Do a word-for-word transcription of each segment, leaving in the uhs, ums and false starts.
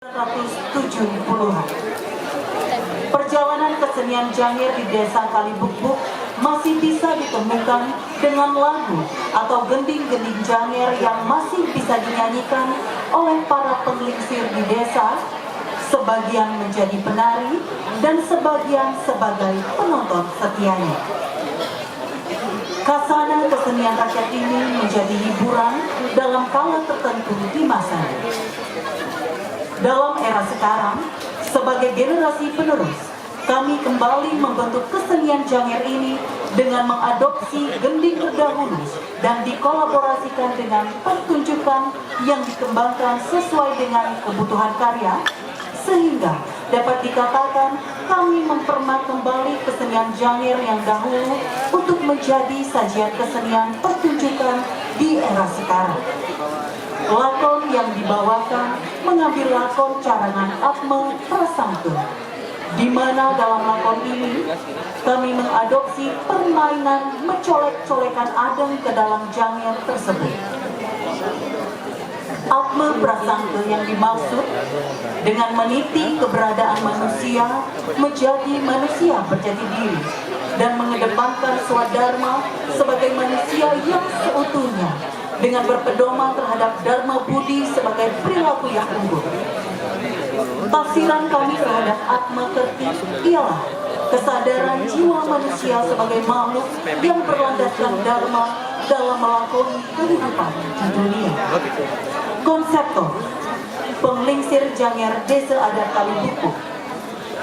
Seratus tujuh puluhan. Perjalanan kesenian Janger di Desa Kalibukbuk masih bisa ditemukan dengan lagu atau gending-gending Janger yang masih bisa dinyanyikan oleh para penglingsir di desa, sebagian menjadi penari dan sebagian sebagai penonton setianya. Kasanah kesenian rakyat ini menjadi hiburan dalam kala tertentu di masanya. Dalam era sekarang, sebagai generasi penerus, kami kembali membentuk kesenian Janger ini dengan mengadopsi gending terdahulu dan dikolaborasikan dengan pertunjukan yang dikembangkan sesuai dengan kebutuhan karya, sehingga dapat dikatakan kami mempermak kembali kesenian Janger yang dahulu untuk menjadi sajian kesenian pertunjukan di era sekarang. Lakon yang dibawakan mengambil lakon carangan Atme Prasangke, di mana dalam lakon ini kami mengadopsi permainan mencolek-colekan adeng ke dalam Janger tersebut. Atme Prasangke yang dimaksud dengan meniti keberadaan manusia menjadi manusia berjati diri dan mengedepankan swadharma sebagai manusia yang seutuhnya dengan berpedoman terhadap dharma budi sebagai perilaku yang unggul. Tafsiran kami terhadap Atma Kerti ialah kesadaran jiwa manusia sebagai makhluk yang berlandaskan dharma dalam melakoni kehidupan di dunia. Konseptor, penglingsir Janger Desa Adat Kalibukbuk.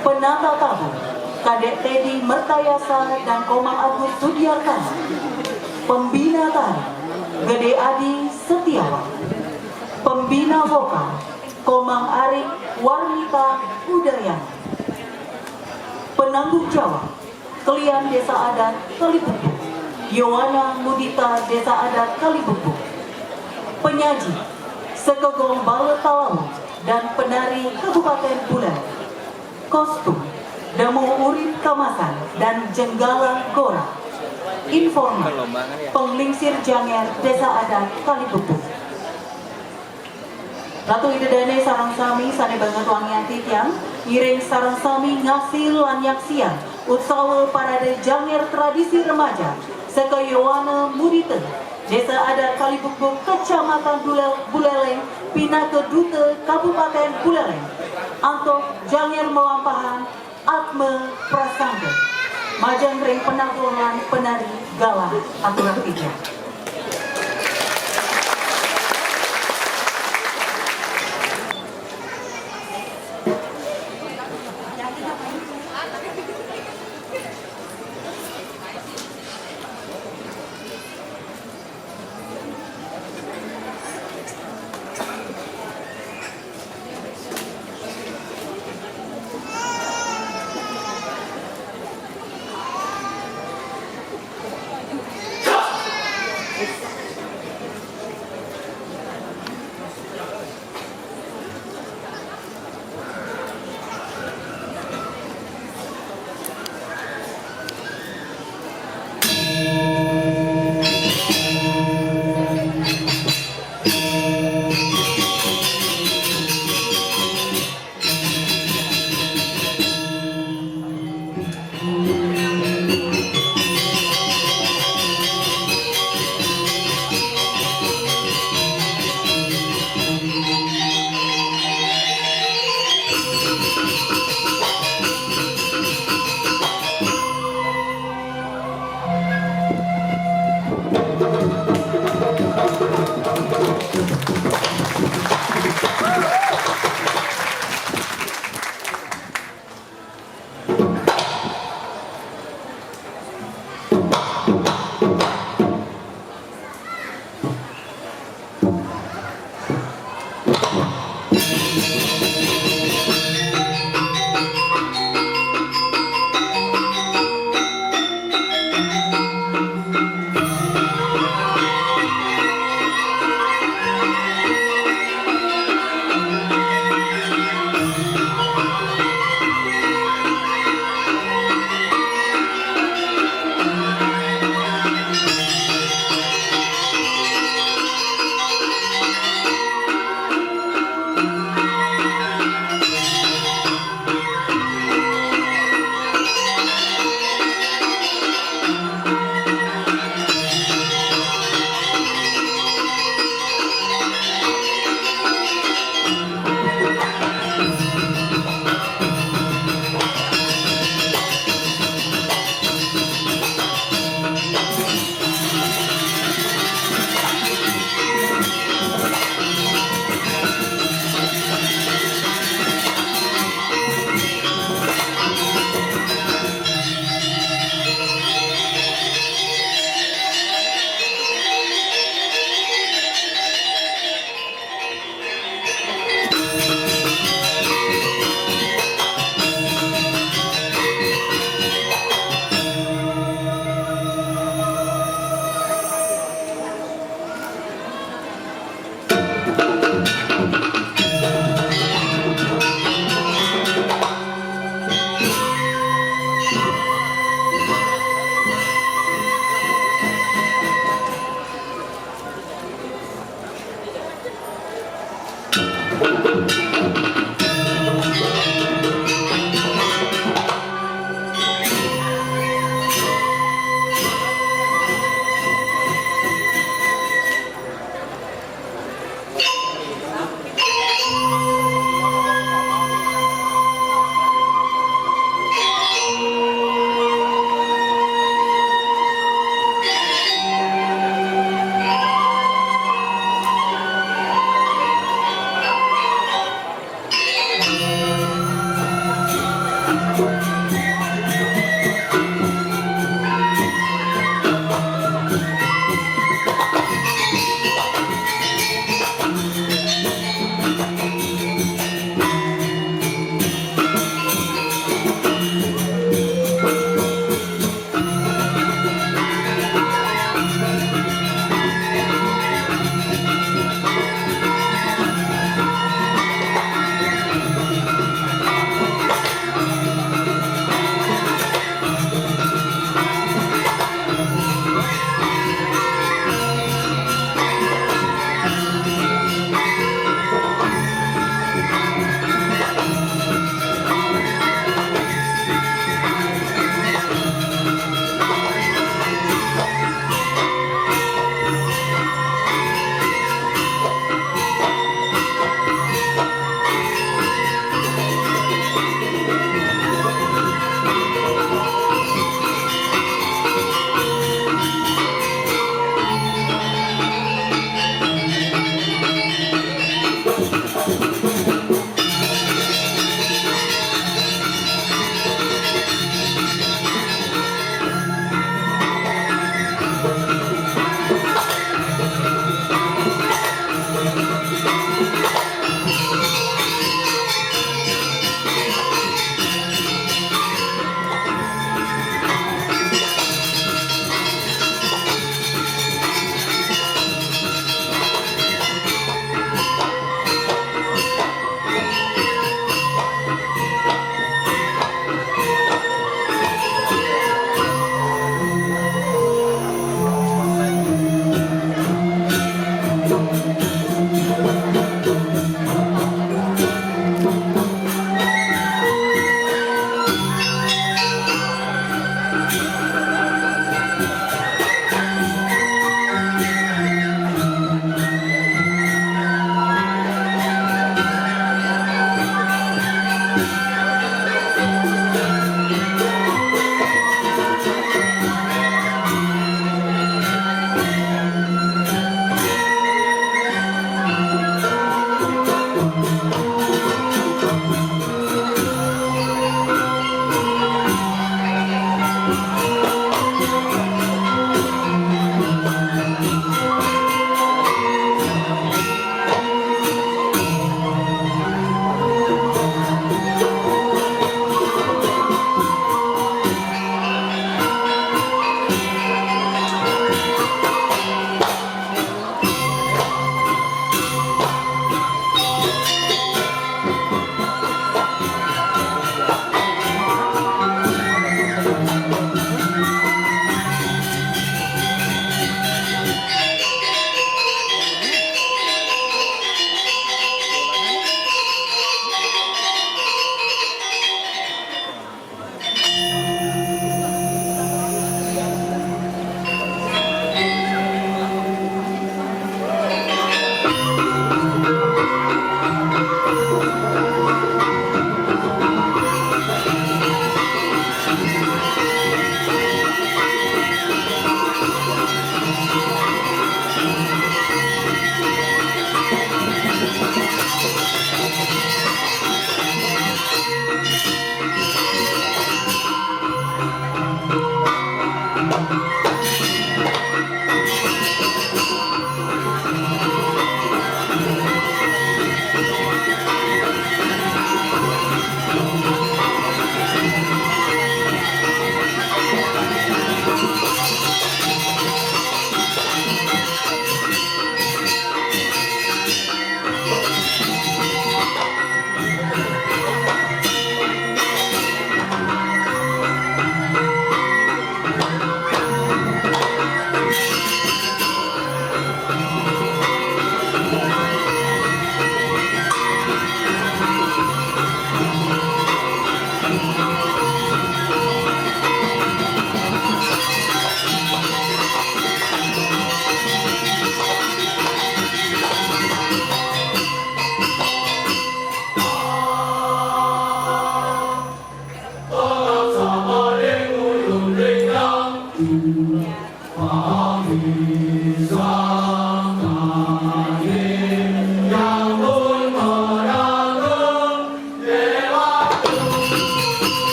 Penata tabu, Kadek Teddy Mertayasa dan Komang Agus Sudiartana. Pembina tari, Gede Adi Setiawan. Pembina vokal, Komang Arik Warmita Udayana. Penanggung jawab, Kelian Desa Adat Kalibukbuk, Yowana Mudita Desa Adat Kalibukbuk. Penyaji, Sekegong Bale Talawu dan penari Kabupaten Buleleng. Kostum, Damo Urip Kamasan dan Jenggala Gora. Informan, penglingsir Janger Desa Adat Kalibukbuk. Ratu Ida Dane sareng sami sane banget wangian titiang, ngiring sareng sami ngasil lan nyaksian utsawa parade Janger tradisi remaja saka Yowana Mudita, Desa Adat Kalibukbuk, Kecamatan Bulel-, Buleleng, pinaka Duta Kabupaten Buleleng, antuk Janger melampahan Atma Prasangga. Majeng ring penampilan penari galah aturang titiang.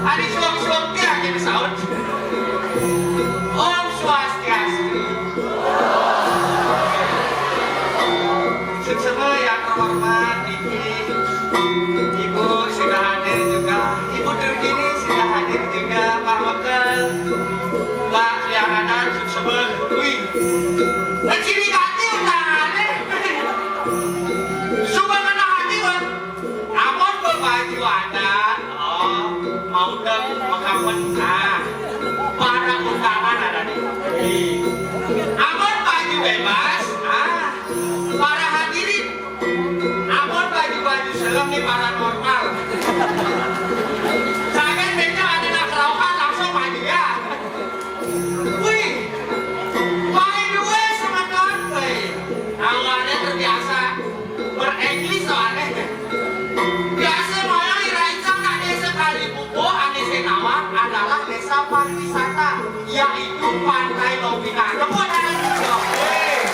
Ari suang-suang téh aja disaut. Om Swastiastu. Suksema yang terhormat, Diki. Ibu sudah hadir juga. Ibu Turkini sudah hadir juga. Pak Mekel, Pak Liaranan, suksema. Wih. Kecil hati undangannya. Suka kena hati, Bang. Amun bebaju adat, oh, mau dong makamen, ah, para undangan ada di. Amun baju bebas, ah, para hadirin. Amun baju-baju serem nih para normal. Jangan beca ada nak kerauhan langsung maju ya. Wih, by the way, semeton, wih, awalnya terbiasa berenglish soalnya. Biasa malah iraicang nak desa Kali Buku, ane nawang adalah desa pariwisata, yaitu Pantai Lobina. Tepuk tangan dulu dong. Wih.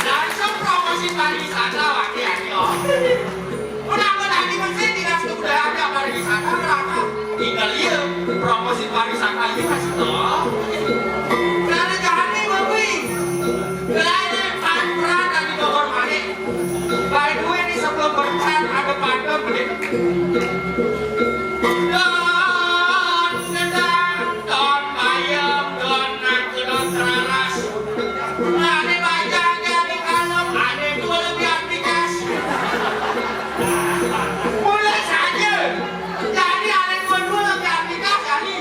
Langsung promosi pariwisata, waki-waki, oh. Kenapa tadi mesti dinas kebudayaan dan pariwisata neraka? Tinggal iya, promosi pariwisata iya masih toh. Karena jahannya babi. Selain pan peran dari Bogor Malik. By the way, ini sebelum berperan ada pantun nih. Don, gedang, don, bayam, don, nangke, don, teraras. Ane bajang jadi kalem, ane tua lebih ambikas. Mulai saja. Jadi ane tua-tua lebih ambikas, jadi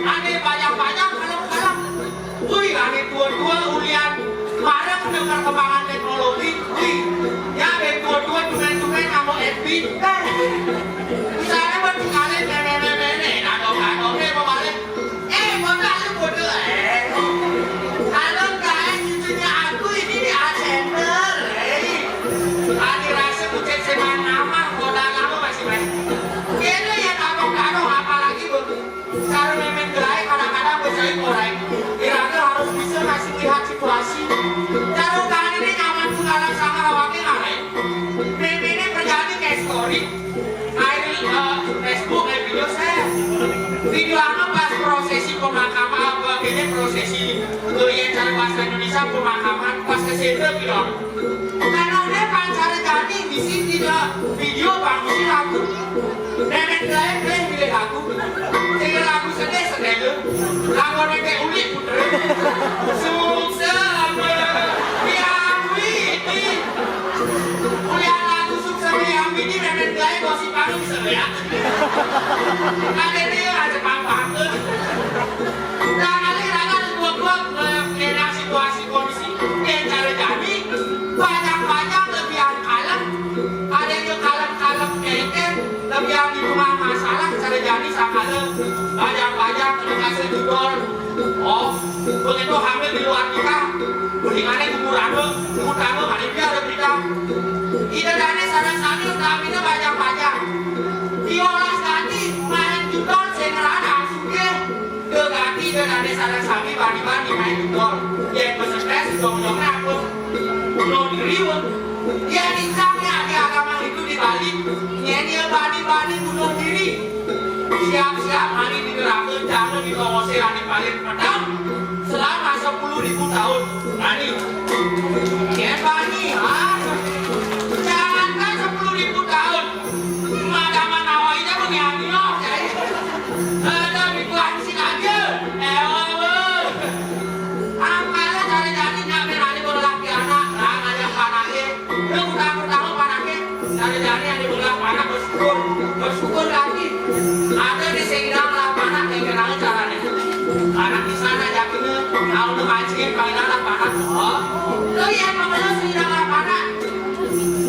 ane bajang-bajang kalem-kalem. Wih, ane tua-tua ulian. Marah kena perkembangan teknologi. Wih, ya, ane tua-tua tumen-tumen nganggo F B. Misalnya buat tinggalin nenek-nenek, dadong-dadongnya mau balik. Eh, bodoh, lu bodoh, eh. Kalau nggak, eh, cucunya aku ini di Ascender, eh. Tadi rasa kucing seman nama, bodoh lama masih main. Dia tuh ya tabok-tabok, apalagi, Bu. Cara memen gelai, kadang-kadang percaya orang. Iraga harus bisa ngasih lihat situasi. Cara tangan ini nyaman tuh, kalau sama awaknya ngarai. Memennya terjadi kayak story. Air, eh, Facebook, eh, video saya. Video apa pas prosesi pemakaman, apa kayaknya prosesi, eh, ya, cara bahasa Indonesia pemakaman, pas ke situ, gitu. Karena udah pacar jadi, di sini tidak video, bagus sih lagu. Nenek lain, lain pilih lagu. Pilih lagu sedih, sedih lu. Lagu nenek ulik, puter. Sukses, ya, wih, wih. Kuliah lagu sukses, ya, wih, ini nenek lain, gosip. Anu bisa ya. Ada dia aja paham-paham tuh. Nah, kali rada dua-dua, eh, kena situasi kondisi, dia cara jadi, banyak-banyak lebihan kalem, ada yang kalem-kalem kengkeng, lebihan di rumah masalah, cara jadi sama le, banyak-banyak kena kasih judul. Oh, begitu hamil di luar nikah, mendingannya kuburan lo, kuburan lo, mana dia ada berita. Ida dane sareng sami utamina bajang-bajang. Diolas ganti main judol sing ngerana sugih. Teu ganti ida dane sareng sami bani-bani main judol. Yen besetes jong-jongna pun bunuh diri, wong. Yen icangnya di agama Hindu di Bali, yen ye bani-bani bunuh diri. Siap-siap mani di neraka, jangan di pengosir ane paling pedang selama sepuluh ribu tahun. Bani. Yen bani, ah. Jangankan sepuluh ribu tahun. Madaman awalnya pun ya, ya. Ada minggu haji aja. Eh, oh, oh. Angkala cara jadi nyampe nani bola laki anak, nah, ada panake. Lu udah pertama panake, cara jadi yang dibola panak bersyukur, bersyukur lagi. Ada di sehingga lah panak yang kenal caranya. Anak di sana jatuhnya, kalau lu mancingin panggilan lah panak. Oh, lu yang mengeluh sehingga lah panak.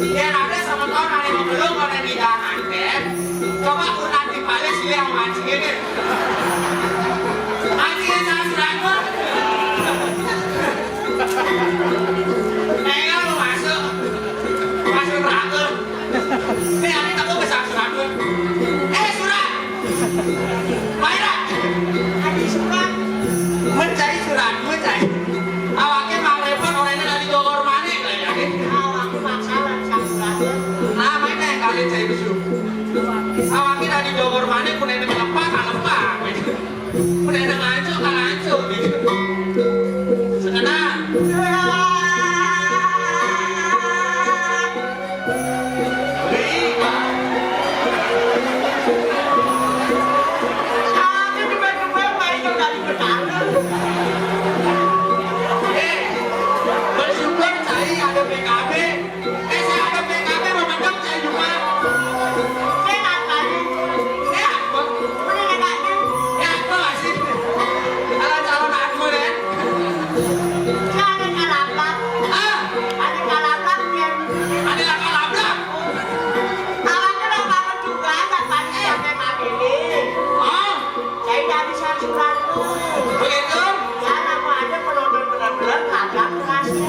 Yen ada semeton ane mabelung ora nidanan, Ben. Coba pun nanti balik sih yang mancing ini. Mancing yang sasuran gua. Enggak lu masuk. Masuk neraka. Ini ane takut ke sasuran gua. Eh, surat. Baiklah. Adi surat. Mencari surat, mencari. Awaknya Mang Repot orangnya dari Bogor mana, kayaknya. Awaknya Mang Salam, Salam. Nah, mana yang Cai besu. Awake dadi dongor maneh, ku neneng lepak, ka lepak. Ku neneng ancur, ka ancur. Sekenal. Eh, bersyukur cai ada P K B. Eh, saya ada P K B, mau mendem saya juga. Saya nggak tahu. Eh, apa? Mana enaknya? Eh, apa sih? Kalau calon aku, ya. Saya ada kalabak. Ah? Ada kalabak, ya. Ada kalabak? Kalau ada kalabak juga, nggak paling sampai mati. Ah? Saya nggak bisa curhat, tuh. Begitu? Ya, nama ada penonton benar-benar kagak terasa.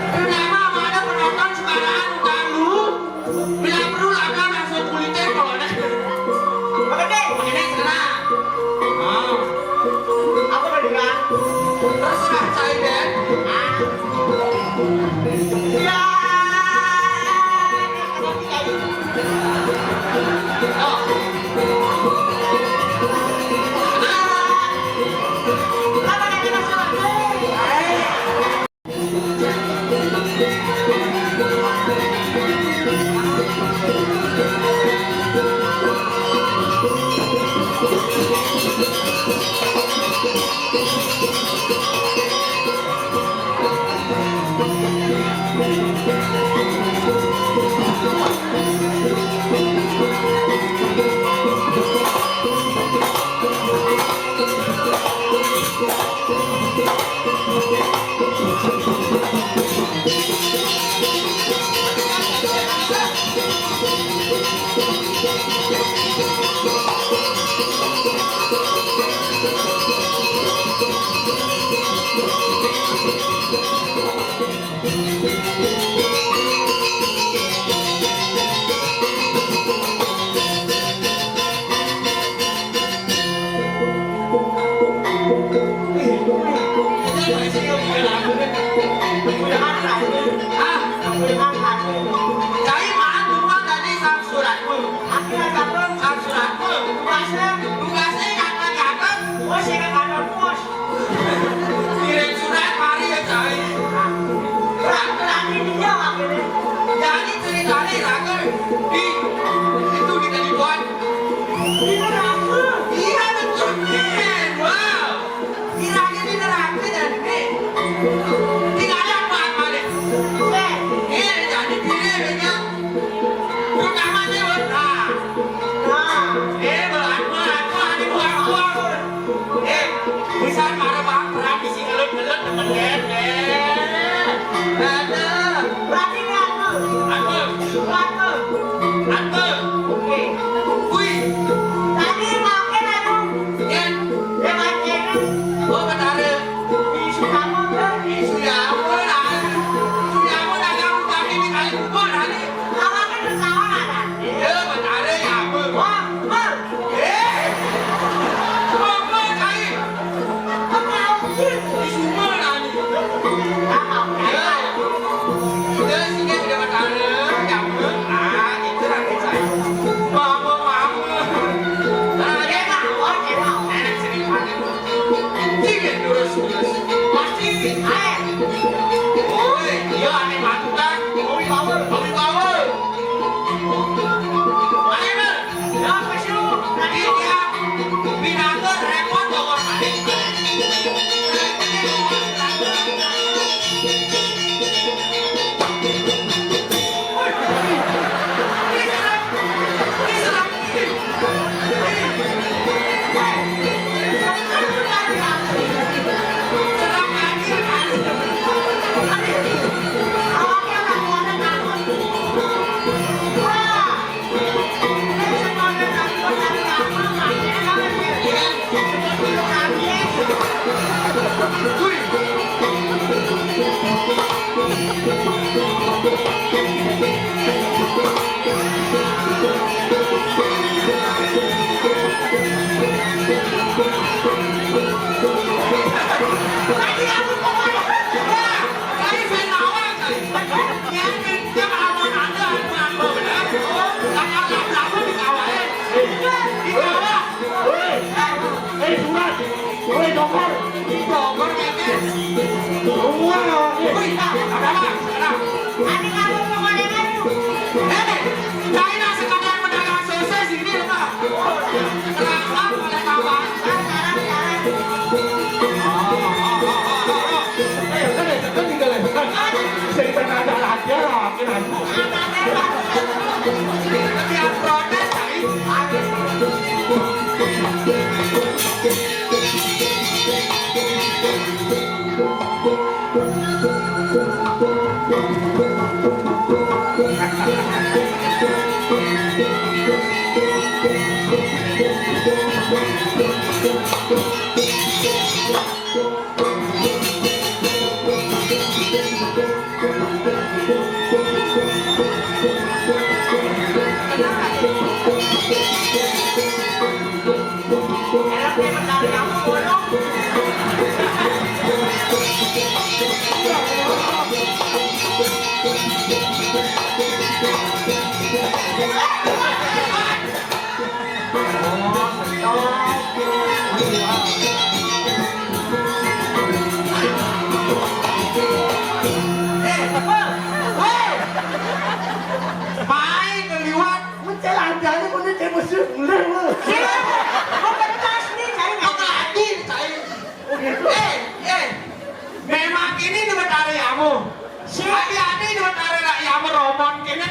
Kenapa ada penonton sembarangan, utang lu? Bila perlu, lakukan langsung kulitnya kalau ada. Oke, deh. Oke, deh, sekarang. Ah. Apa tadi, Kak? Terserah saya, deh. Ah. Ya. Kirim surat mari ya, cai. Jadi ceritanya, Raga, di, itu kita dibuat. Iya, betul, men. Wow. Kiranya di neraka jadi, men. Tinggal yang buat balik. Eh, jadi pilih, ya. Terutama dia, nah. Nah, eh, buat, buat, buat, buat, buat. Eh, bisa marah, Bang, perang bisi ngelut-ngelut temen, eh. Ada. Berarti ini aku. Aku. Aku. Aku. Oke. Wih. Tadi maafin aku. Ya. Lewat kiri. Oh, Betara. Di Sukamun, tuh. Di Suyamun, ah. Suyamun, ah, kamu tadi di kali kubur, tadi. Awalnya ketawa, ada. Iya, Betara, ya, apa? Wah, wah. Eh! Apa, Cai? Apa, Cai? Di sumur, Cai. Ya. Udah, sini, udah, Betara. Ya, apa? Ah, itu lagi, Cai. Mama, mama. Ah, enak, oh, enak. Enak, sini, Cai. Sini, terus, terus. Pasti, ayo. Woi, iya, aneh banget, kan? Kopi power, kopi power. Eh, China sekadar pedagang sosis ini, Pak. Kelangkap oleh kawan. Eh, kan, kan tinggal, kan. Cerita ada lagi, lagi, lagi. Biar protes, Cai. Main liwat. Mencel aja nih, punya cewek sih, boleh, boleh. Mau pentas nih, cari nggak? Mau lagi, cari. Oh, gitu. Eh, eh. Memang ini di Betari Yamu. Hati-hati di Betari Rak Yamu Romon kene.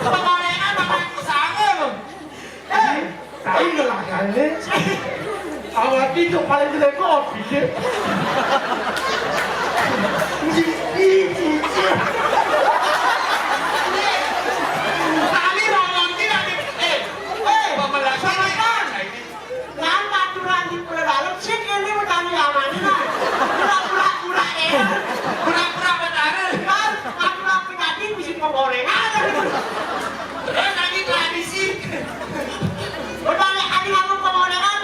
Pemolengan bakal disangel. Eh, saya nggak lah, ini. Awak itu paling jelek kopi, ya. Ini, ini, ini. Tadi Romon tidak di, eh, eh, pembelas ini. Kan aturan di Pulau Dalam, sih ini udah nyaman, nah. Pura-pura, pura, eh. Pura-pura Betari. Kan aturan pribadi mesti pemolengan. Terus lagi tradisi. Udah, nih, adi aku pemolengan,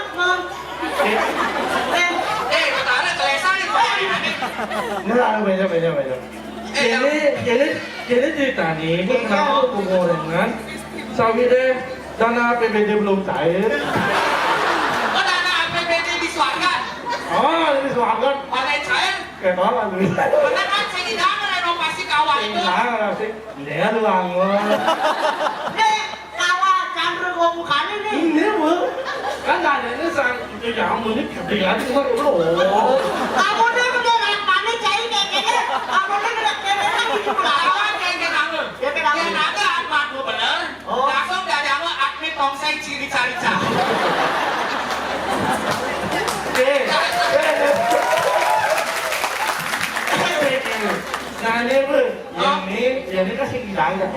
eh. Eh, Betari kelesaan itu. Enggak, beda, beda, beda. Eh, ini, ini, ini ceritanya, ini kenapa pemolengan? Sawi deh, dana A P B D belum cair. Oh, dana A P B D di Suargan? Oh, di Suargan. Mana cair? Kayak tolak, tuh. Karena kan saya tidak renovasi kawah itu. Nah, sih. Dia doang, wah. Eh, kawah Chandra Gomukani nih. Ini, Bu. Kan tadinya sang, itu jamu ini gede kan, cuma, oh. Kamu nih udah naik mana, cai, kayak gini. Kamu nih udah kayak gini, gitu. Lawan kayak gini, kamu. Ya, kayak gini. Yang ada, Ahmad, Bu, bener. Oh. Langsung dari awal admin tongseng ciri cari cah. Eh, eh, eh. Nah, ini, Bu. Oh. Ini, ini kasih bilang ya.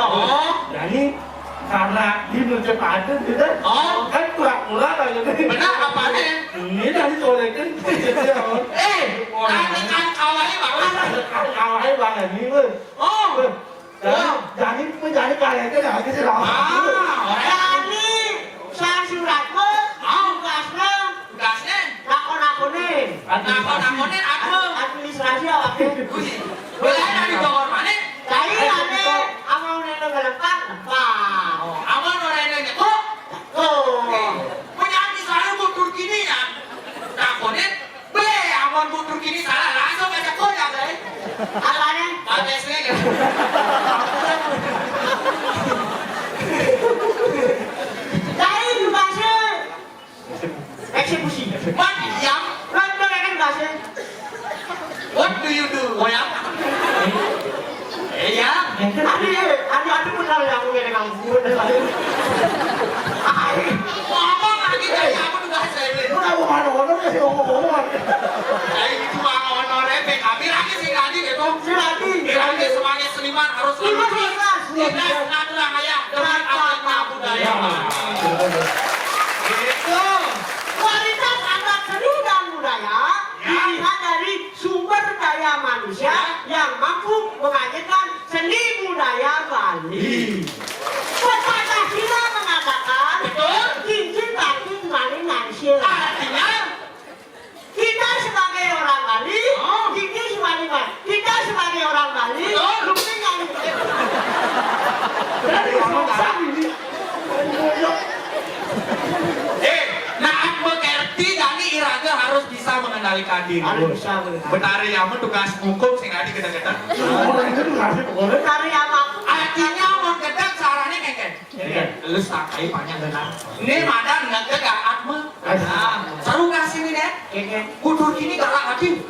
Oh. Jadi karena di Nurjapaden gitu. Oh. Kan pura-pura lah gitu. Benar apa nih? Ini dari solekan gitu ya. Eh, ada kan awalnya banget. Ada kan awalnya banget nih, Bu. Oh. Bu. Jadi, jadi menjadi karetnya lagi sih, Bang. Ah, orang. Dani, sang suratmu, ah, tugasnya, tugasnya, nakon-nakonin. Nakon-nakonin apa? Ad-, administrasi apa? Wih, wilayah dari Bogor mana? Cai, ane, amal nene ngelempar, lempar. Oh, amal nene nyekok? Tuh. Punya hati selalu mundur gini ya. Nakonin, Be, amun Bu Turkini salah, langsung aja koyak, Be. Apanya? Patesnya ya. Dari bahasa eksekusi. Mat, yang, mat, mat, kan bahasa. What do you do? Koyak. Eh, ya. Adi, adi, adi benar ya, aku ngene kamu. Ngomong lagi, kayak aku tuh bahasa ini. Lu nggak mau mana, mana sih ngomong-ngomong. Kayak gitu, Bang, honor, eh, P K B lagi sih, lagi gitu. Sih, lagi. Lagi sebagai seniman harus seniman harus ikhlas. Ikhlas, ngatur ayah, demi apa budaya. Ya. Gitu. Kualitas adat seni dan budaya dilihat dari sumber daya manusia yang mampu menghadirkan seni budaya Bali. Pepatah Cina mengatakan, betul. Cincin batu kembali manusia. Artinya? Kita sebagai orang Bali, oh. Cincin sebagai Bali. Kita sebagai orang Bali, betul. Lu tinggal. Dari susah ini. Eh, nah, mengerti, Dani, iraga harus bisa mengendalikan diri. Harus bisa mengendalikan. Betari Yaman tugas hukum sing adi kita-kita. Betari Yaman. Artinya Terus tak kayak panjang benar. Ini madan nggak ada galak mah. Nah, seru nggak sih ini deh? Kayaknya. Kudur kini galak lagi.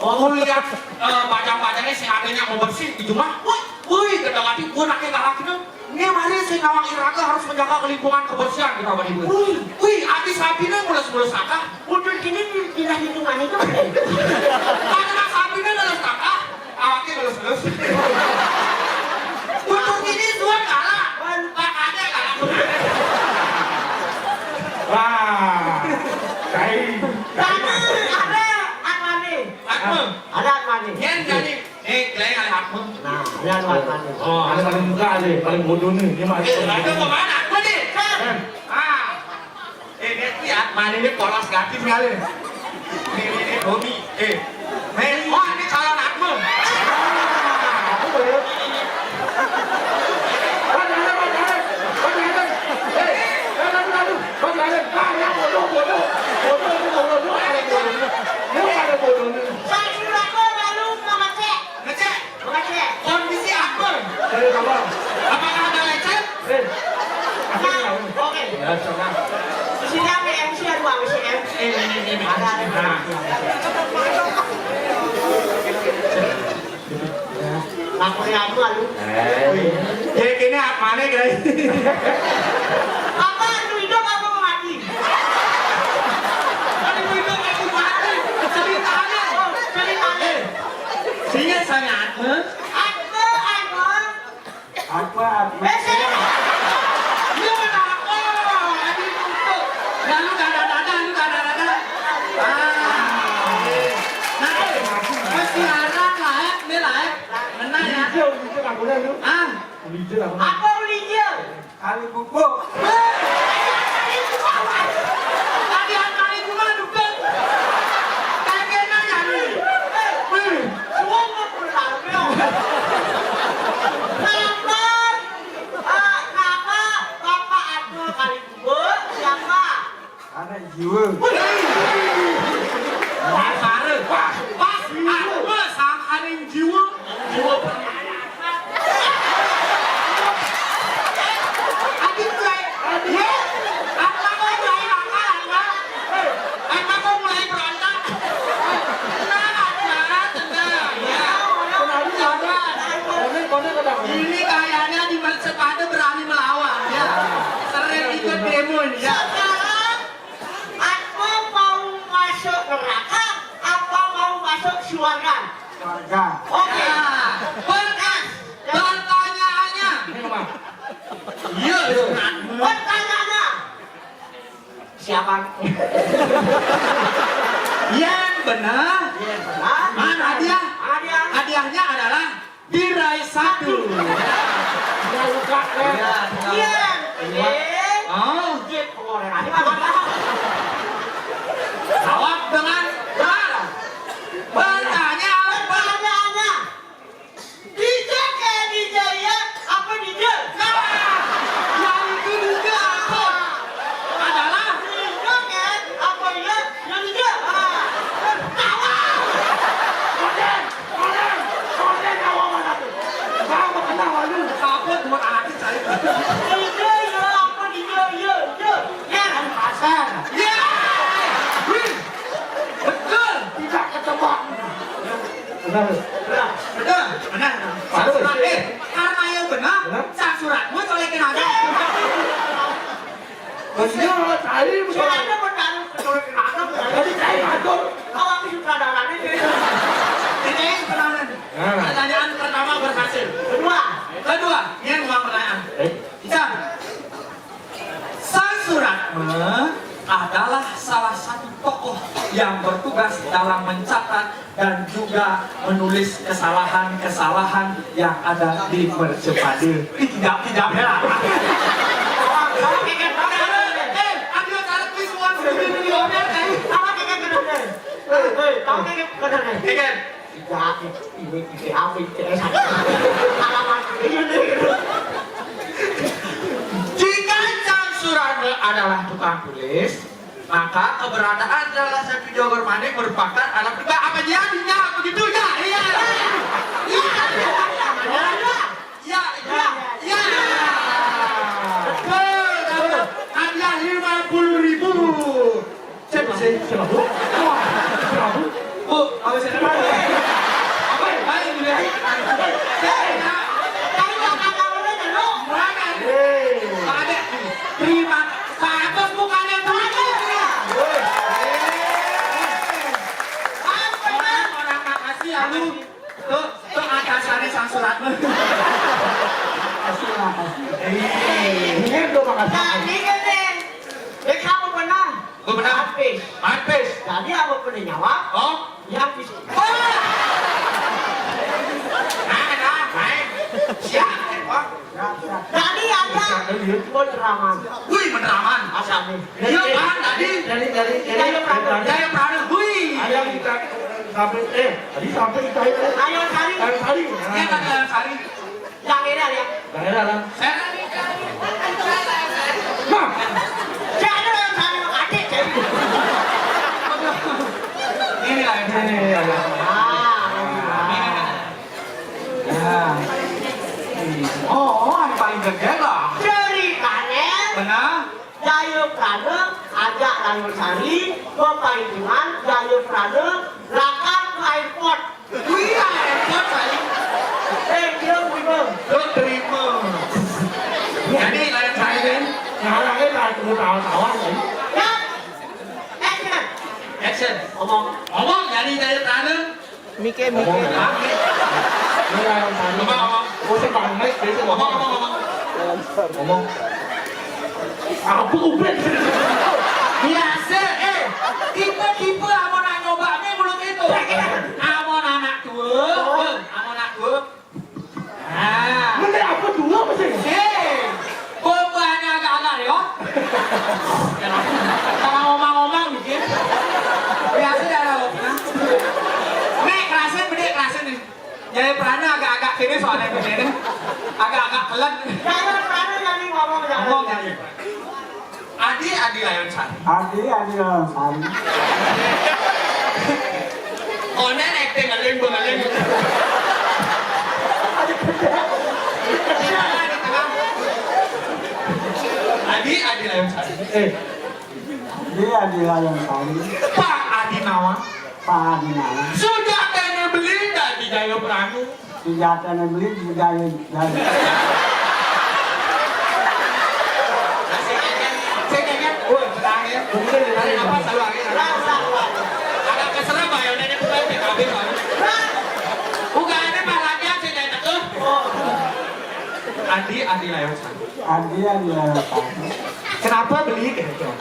Oh, lihat eh, bajang-bajangnya sing adanya mau bersih di rumah. Wih, wih, kata lagi gue naknya galak gitu. Ini mari sih ngawang iraga harus menjaga lingkungan kebersihan gitu apa ibu. Wih, wih, habis rapinya mulus-mulus kata. Kudur kini pindah lingkungan itu. Karena rapinya mulus kata. Awaknya terus-terus. Kucur ini suan kalah. Makanya kalah. Wah. Cai. Tapi ada Atmani. Atma. Ada Atmani. Nyen jadi. Eh, kalian ada Atma. Nah, ada Atmani. Oh, ada paling muka aja, paling bodoh nih. Ini mah. Eh, ada kemana? Atma nih. Ah. Eh, lihat nih, Atman ini polos ganti sekali. Ini, ini, ini, Romi. Eh, Meli. Oh, ini calon Atman. Apa ya? Apa ya? Apa ya? Apa ya? Eh, eh, aduh, aduh. Apa ya? Ah, ya, bodoh, bodoh. Bodoh, ini bodoh. Ini ada bodohnya. Ini ada bodohnya. Saya sudah kau lalu mengecek. Ngecek. Ngecek. Kondisi apa? Saya apa? Apakah ada lecet? Eh. Nah, oke. Ya, sama. Di sini ada M C, ada dua M C, M C. Eh, ini, ini. Ada, ada. Nah. Aku yang aku lalu. Eh. Ya, ini apa nih, guys? Apa, lu hidup apa mau mati? Kalau hidup aku mati. Ceritanya. Oh, ceritanya. Sehingga saya Atma. Atma, Atma. Apa, Atma? Eh, saya. Iya, benar. Oh, tadi itu. Lalu dada-dada, lu dada-dada. Ah, iya. Nah, eh, mesti larang lah, eh. Ini lah, eh. Benar ya. Ulijil, ulijil, aku dah, lu. Ah. Ulijil, aku dah. Apa ulijil? Kali bubuk. Tadi hari kali gua dukung. Kagak nanya nih. Wih, gua mau pulang, yo. Kenapa? Ah, kenapa Bapak Abdul kali bubuk? Siapa? Anak jiwa. Dasar, pas, pas, aku sangkaning jiwa, jiwa permainan. Aduh, mulai, ya, apa kau mulai nakal, apa? Apa kau mulai berontak? Tenang, Asmara, tenang. Ya, tenang. Ini kayaknya di Mercepada berani melawan, ya. Sering ikut demo, ya. Sekarang Atma mau masuk neraka apa mau masuk surga? Surga. Oke. Nah, pertanyaan, pertanyaannya. Ini mah. Iya, pertanyaannya. Siapa? Yang benar. Yang benar. Mana hadiah? Hadiah. Hadiahnya adalah Tirai satu. Iya, lupa, eh. Iya, iya. Iya. Oh. Iya, pengorek aja, Pak. Jawab dengan benar. Pertanyaan, pertanyaannya. D J kayak D J ya, apa D J? Nah, yang itu D J apa? Adalah D J kayak apa ya? Yang D J. Ah. Tawa. Koden, koden, koden, tawa mana tuh? Tawa, tawa lu. Apa buat anak saya? D J ya, apa D J? Iya, iya. Ya, kan pasar. Ya. Wih. Betul. Tidak ketebak. Benar. Benar. Benar. Benar. Bagus. Surat, eh, karena yang benar, benar. Sang surat, mau colekin aja. Maksudnya, saya bukan. Suratnya mau taruh ke colekin aja. Jadi saya ngatur. Kalau aku sutradaranya, jadi. Ini yang benar. Nah. Pertanyaan pertama berhasil. Kedua. Kedua, ini yang uang pertanyaan. Eh. Ican. Sang Suratme adalah salah satu tokoh yang bertugas dalam mencatat dan juga menulis kesalahan-kesalahan yang ada di Mercepade. Ih, tidak, tidak, ya. Eh, ambil kartu semua, semua di Omer, eh. Apa kayak gitu, eh? Eh, eh, tahu kayak gitu, eh? Iya. Tidak, ini, ini apa, ini, eh, alamat ini, ini. Jika Cang Suratme adalah tukang tulis, maka keberadaan salah satu jogor manik merupakan alat pribadi. Apa dia? Dia begitu ya? Iya. Iya. Iya. Iya. Iya. Iya. Betul. Serabu? Wah, serabu? Bu, kalau saya apa? Apa? Balik, balik. Saya, saya nggak kata apa, lu. Mana? Hei. Pak Ade, terima. Pak Agus bukannya Pak Ade, ya? Hei. Apa, Pak? Orang, orang makasih ya, lu. Tuh, tuh atasannya sang surat, lu. Makasih, makasih. Iya. Ini udah makasih. Nah, ini kan, nih. Dia kamu benar. Gubernur. Artis. Artis. Jadi apa punya nyawa? Oh. Yang bisa. Wah. Nah, nah, baik. Siap, oh. Siap, siap. Jadi ada. Siap, iya. Mendraman. Wih, mendraman. Asal nih. Iya, Pak, tadi. Dari, dari, dari. Jaya Prana. Jaya Prana. Wih. Ayo kita sampai, eh, tadi sampai kita itu. Ayo, Sari. Ayo, Sari. Iya, Pak, ayo, Sari. Daerah ya. Daerah lah. Nah. Saya ada yang saya mau adik, saya. Ini lah, ini, ini, ini. Ah, ini. Ya. Oh, oh, yang paling gede lah. Ceritanya. Benar. Jaya Prana ajak Layun Sari, kepaintingan Jaya Prana lakar ke airport. Wih, airport, Sari. Eh, dia terima. Lo terima. Jadi, Layun Sari kan? Ngarangnya tak perlu tawa-tawa, kan? Ya. Action. Action. Ngomong. Ngomong, jadi Jaya Prana. Mike, Mike. Ngomong, ya. Ini Layun Sari. Ngomong, ngomong. Oh, si Bang Mike, biasa ngomong. Ngomong, ngomong, ngomong. Ngomong. Apa ubed? Biasa, eh. Tipe-tipe amun nak nyoba ni belum itu. Amun anak tua, amun anak tua. Ah. Mending apa tua apa sih? Eh, bebannya agak-agak yo. Kalau ngomong-ngomong dikit. Biasa dah lah. Nih, kerasin, bedik kerasin ni. Jaya Prana agak-agak kene soalnya kene ni. Agak-agak kelet. Jaya Prana jadi ngomong, jangan. Ngomong jadi. Adi, Adi Layun Sari. Adi, Adi Layun Sari. Konen acting ngeling bengeling. Adi, Adi Layun Sari. Eh. Adi, Adi Layun Sari. Pak Adi Nawang. Pak Adi Nawang. Sudah kene beli dari Jaya Prana. Senjata yang beli juga yang dari. Saya kayaknya, woi, tenang ya. Tarik nafas, sabar ya. Agak keserem, Pak, ya, ini bukan P K B, Pak. Bukan, ini Pak, latihan, saya kayak tekuk. Adi, Adi Layun Sari. Adi, Adi Layun Sari. Kenapa beli gitu?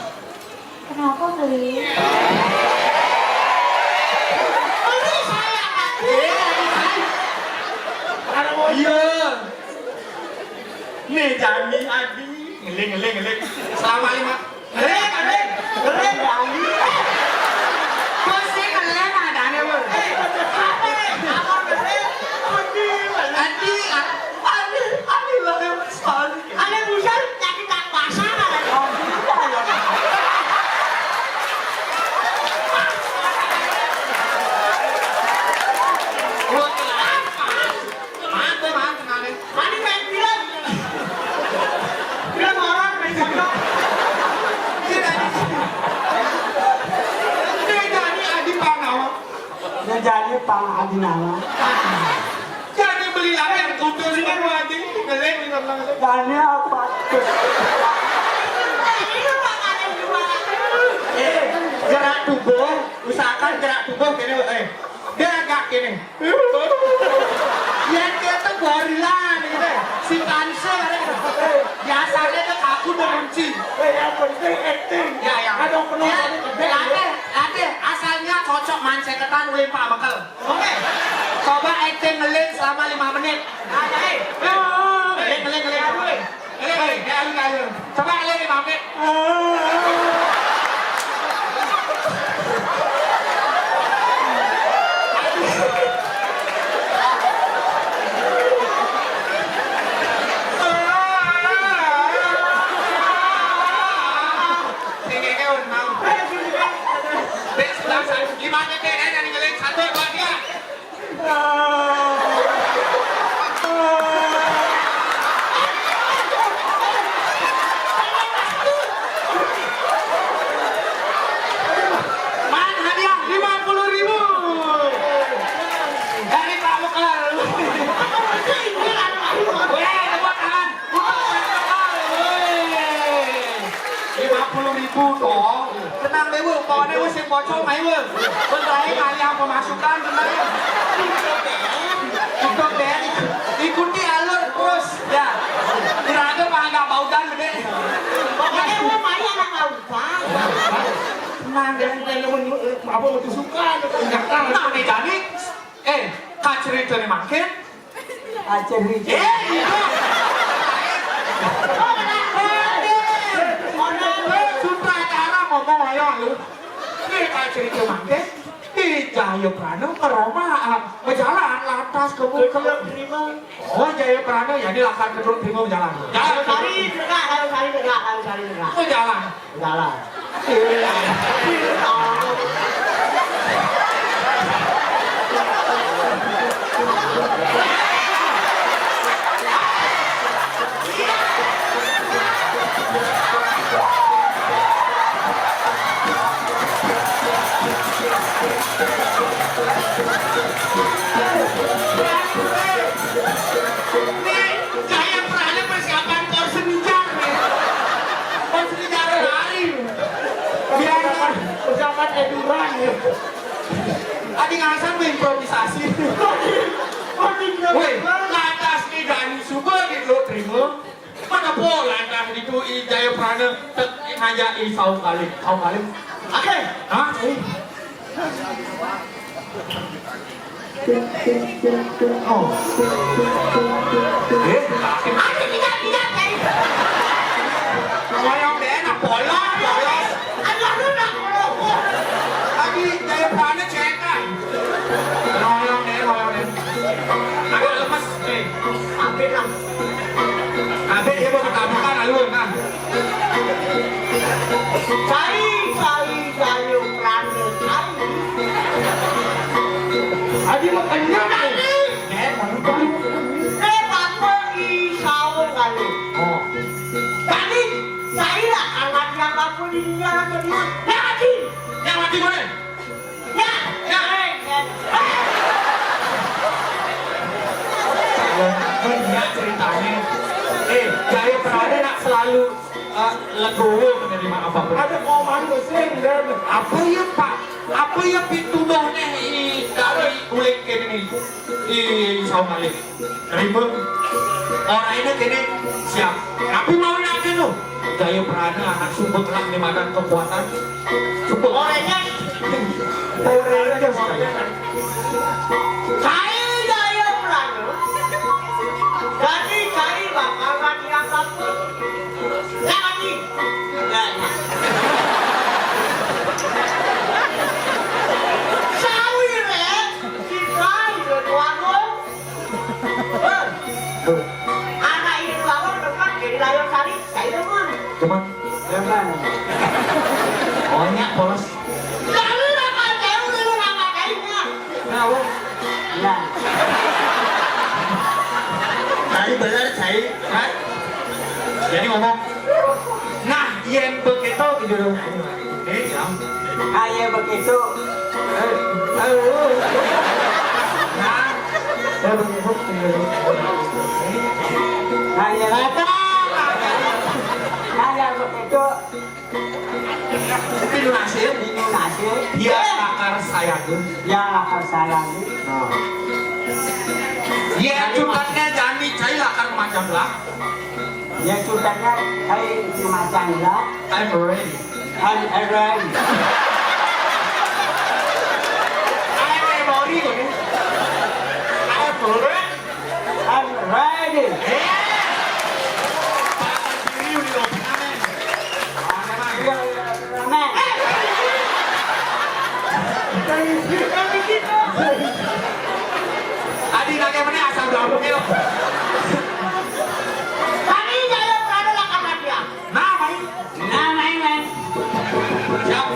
Kenapa beli? Beli saya, Adi. Iya. Nih, Jani, Adi. Ngeling, ngeling, ngeling. Selama lima. Ngeling, ngeling. Ngeling, Jani. Terus sih ngeling adanya, Bang. Eh, apa? Apa ngeling? Adi, Adi, Adi, Adi, Adi, Adi. Ada busan nyakit tak basah, ada. Oh, gitu, ya. Gua kenapa? Mantap, mantap, mantap. Mandi main film. Film horor, main film. Dia tadi. Dia tadi Adi Pangawa. Dia jadi Pang Adi Nawa. Jadi beli lagi yang kutu sih kan, Wadi. Ngelek, ngelek, ngelek. Daniel Patus. Eh, gerak tubuh, usahakan gerak tubuh gini, eh. Dia agak gini. Ya, dia tuh gorila nih, gitu. Simpanse, eh. Biasanya tuh kaku dan kunci. Eh, yang penting acting. Ya, ya. Ada penonton. Ya, gede, ya. Latih, latih. Asalnya cocok main seketan, ulim Pak Bekel. Oke. Coba acting ngeling selama lima menit. Nah, jadi. Ngeling, ngeling, ngeling. Ngeling, ngeling, ngeling, ngeling. Coba ngeling lima menit. Sing, sing, sing, sing. Dek, sebelah sana. Gimana, Dek? Eh, yang ngeling. Satu, dua, tiga. Buto, tenang deh, Bu. Pokoknya wis sing pocong ae, Bu. Wis wae ngalih pemasukan, tenang. Cukup deh. Ikuti alur terus, ya. Tidak ada mah nggak baudan gede. Pokoknya mau main anak lautan. Tenang deh. Apa mau tusukan? Enggak tahu. Nah, nih, jadi, eh, kacerita nih makin. Aceh Wijaya. Eh, iya. Sutradara ngomong ayo lu. Ini kayak cerita mangke. Di Jaya Prana ke Roma, ah, berjalan lantas ke muka. Oh, Jaya Prana, ya, ini lakar kedua terima berjalan. Jalan. Harus hari tegak, harus hari tegak, harus hari tegak. Berjalan. Jalan. Nih, saya pernah persiapan korsen hijau nih. Korsen hijau lain. Biar persiapan eduran ya. Adi ngasan improvisasi. Woi, lantas nih Dani suba di dulu terima. Mana po lantas itu i Jaya Prana tek ngajak i saung kali, saung kali. Oke. Hah? Oh. Eh, tapi ada tidak tidak tadi. Ngoyong deh, nak polos, polos. Aduh, lu nak polos. Tadi Jaya Prana cekan. Ngoyong deh, ngoyong deh. Agak lemes, eh. Hampir lah. Hampir dia mau ketemu kan, lalu nah. Cai, cai, cai, Prana, cai. Adi mau kenyang. Tadi. Eh, mau kenyang. Eh, apa i saung kali? Oh. Tadi, saya lah, anak yang aku di dunia lagi. Yang lagi. Yang lagi mana? Ya, ya, eh, eh. Benar ceritanya. Eh, Jaya Prada nak selalu, eh, legowo menerima apapun. Ada komandan sing dan apa ya, Pak? Apa ya pintu doh nih dari ulik ke ini? Ih, saung alih. Terima. Orangnya kene siap. Tapi mau nanya tuh. Jaya Prana anak sumpah kelak di makan kekuatan. Sumpah orangnya. Orangnya sekali. Saya Jaya Prana. Jadi saya bakalan dianggap. Jadi. Nah. Sawi, Rek. Kita hidup warung. Anak ini bangun depan jadi layar kali, saya demen. Demen. Demen. Banyak polos. Lalu nama jauh dulu nama kayunya. Nah, Bu. Nah. Cai bener, cai. Hah? Jadi ngomong, nah, yang begitu gitu. Eh, ya. Kayak begitu. Eh, eh, eh. Nah, saya begitu. Kayak apa? Kayak begitu. Tapi lu nasib. Ini nasib. Dia lakar saya tuh. Dia lakar saya tuh. Nah. Dia cukupnya jani cai lakar macam lah. Ya, sudahnya, hai, macam lah. I'm ready. I'm ready. I'm ready. I'm ready. Amen. Adi nanya mana asal gabung ya. Kami jaya berada lah karena dia. Nah, main. Nah, main, main. Siap.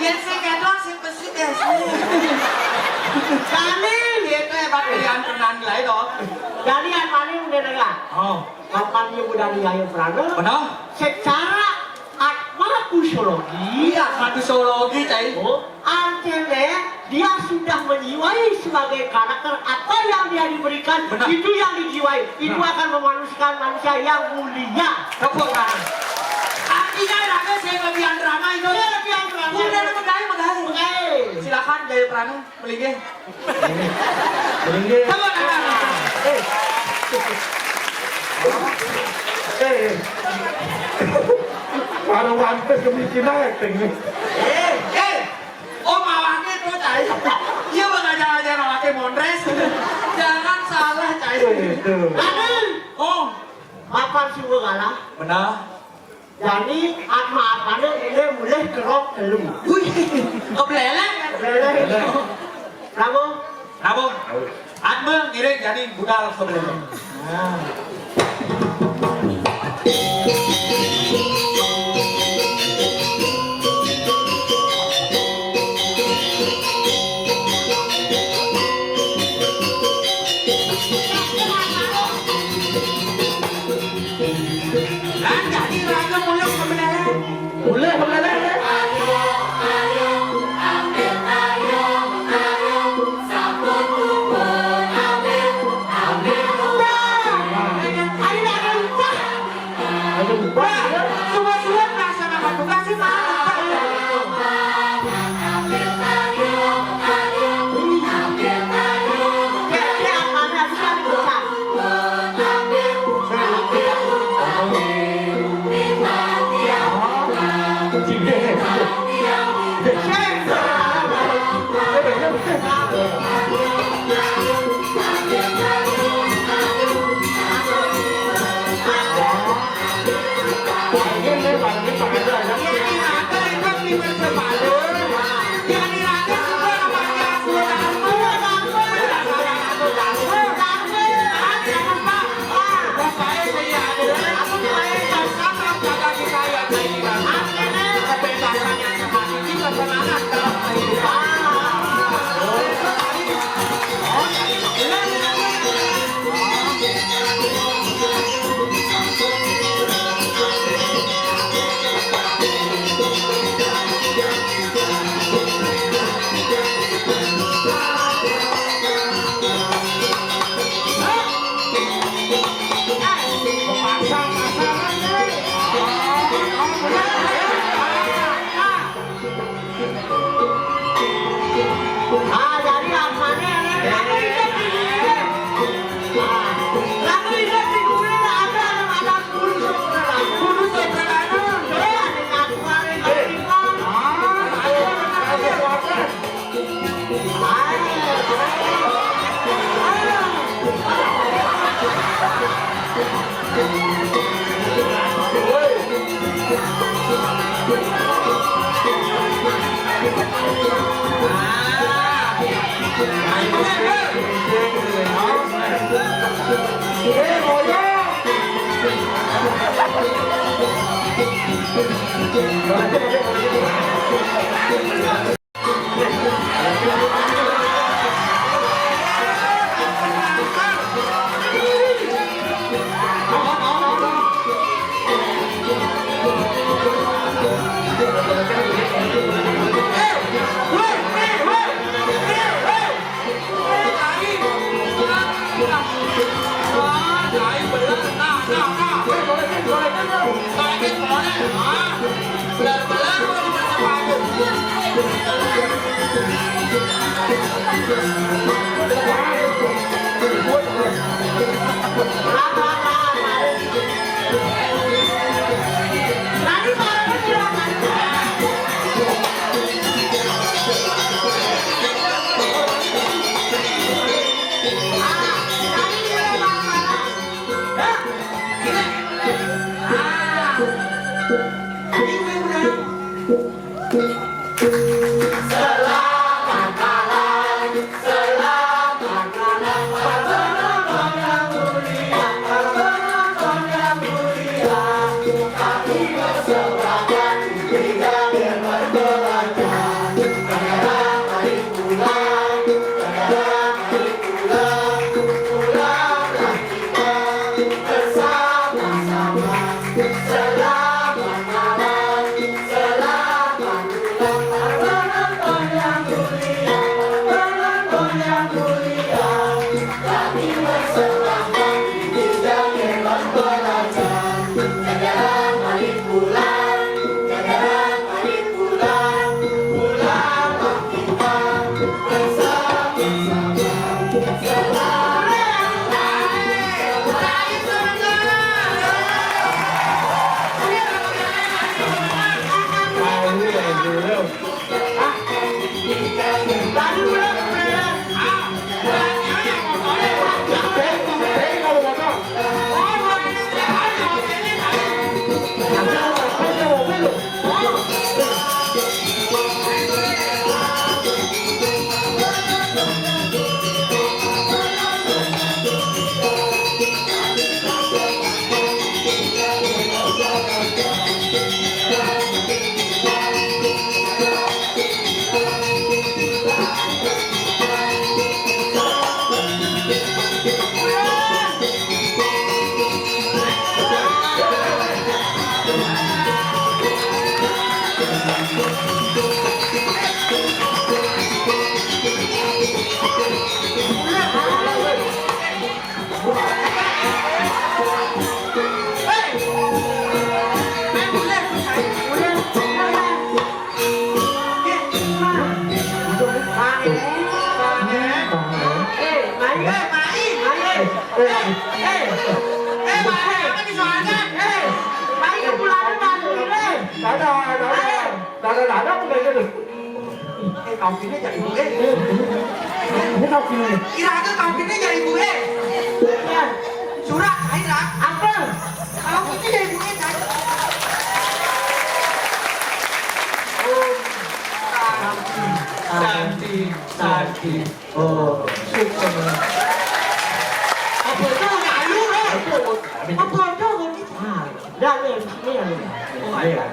Yén sing kétok sing besi deh. Kami gitu ya, Pak. Pilihan tenan lah itu. Jadi yang paling udah dengar. Oh. Kapan dia udah diayu Prana? Benar. Secara atma kusologi. Iya, atma kusologi, cai. Oh, artinya dia sudah menjiwai sebagai karakter apa yang dia diberikan, benar, itu yang dijiwai. Itu, nah, akan memanusiakan manusia yang mulia. Tepuk tangan. Artinya raga saya lebihan drama itu. Iya, lebihan drama. Udah, udah, megai, megai. Megai. Silakan, Jaya Prana, melinggih. Melinggih. Tepuk tangan. Eh. Eh. Para wantes kemiskinan acting nih. Eh, eh. Oh, mawake tuh, cai. Iya, bang, aja-aja mawake mondres. Jangan salah, cai. Itu. Aduh. Oh. Mapan sungguh kalah. Benar. Jadi, atma-atmane mulih, mulih kerok telu. Wih, keblelek. Keblelek. Prabu. Prabu. Atma ngiring jadi budal keblelek. Nah. Lah, jadi raga mulih keblelek. Mulih keblelek, ya? Ayo, ayo, ayo, ayo, sampun kumpul, ambil, ambil upah. Ayo, nak ada upah. Ada upah, ya? Suwun-suwun melaksanakan tugas sih, Pak. Ah, jadi rasanya enak. Lagu ini, lagu ini di gurih ada, ada gurih sutradara. Gurih sutradara. Iya, ada ngaku hari ini. Ah, ayo, ayo, ayo. Eh, kawin aja ibu eh. Ini kawin ini. Kira aja kawin aja ibu eh. Surat saya lah. Apa? Kawin aja ibu eh. Oh, cantik, cantik, cantik. Oh, suka. Apa itu? Malu, eh. Apa itu? Ah, dah, ni, ni, ni. Oh, iya.